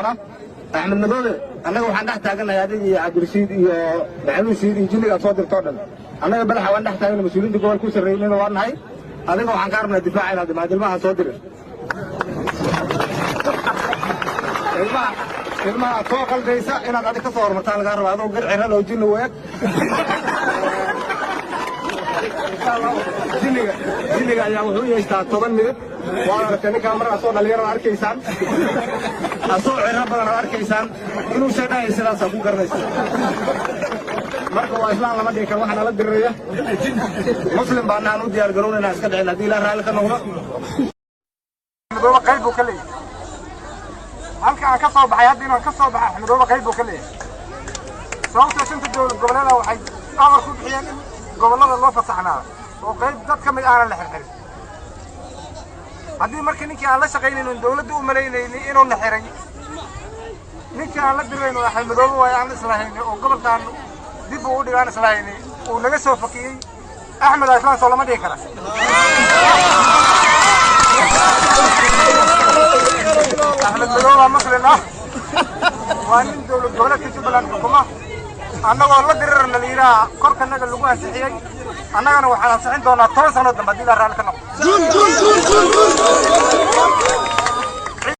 Axmed Madoobe, annaga waxaan dhex taagannahay adiga iyo Cabdirashiid iyo Maxamuud Siid iyo jinniga aad soo dirtoo dhan. Annaga badaxa waan dhex taaganay, mas-uuliyiinta gobolka u sarreynayna waa nahay. Adiga waxaan ka rabnaa difaaca inaad imaad, ilmaha soo dirin, ilmaha ilmaha aad soo qaldaysa inaad adig ka soo hormartaan lagaa rabaa, adoo gar ciral oo jinni weeg. Jinniga jinniga ayaa wuxuu yeeshtaa 10 midab. Waad aragtay ninkaa mar asoo dhalinyarada arkaysaan, asoo ciro badan aad arkaysaan inuu sheedhahay, sidaasaa ku garanaysa. Marka waa islaan lama dhihi karo, waxaa nala diriraya muslim baana aan u diyaar garownayna iska dhicin haddii Ilaah raalli ka noqdo. Axmedoobe qayb buu ka leeyahay halka aan ka soo baxay hadda, inaan ka soo baxay Axmedoobe qayb buu ka leeyahay, sababtoo shanta dowlad goboleeda waxay amar ku bixiyeen in gobollada loo fasaxnaado oo qayb dad ka mid aanan la xirxirin. Haddii marka ninkii aan la shaqaynaynin dowladda u malaynaynin inuu na xiray, ninkii aan la dirayn oo Axmed Madoobe waayo aan islahaynay oo gobolkaan dib uu u dhigo aan islahaynay uu naga soo fakiyey, Axmed islaan soo lama dhihi kara. Axmed Madoobe waa muslim ah, waa nin dowlad goboleedka Jubbaland xukuma. Annagoo la dirirna la yidhaha korkanaga lagu ansixiyey, annagana waxaan ansixin doonaa 10 sano dambe haddii Ilaa raalli ka noqdo.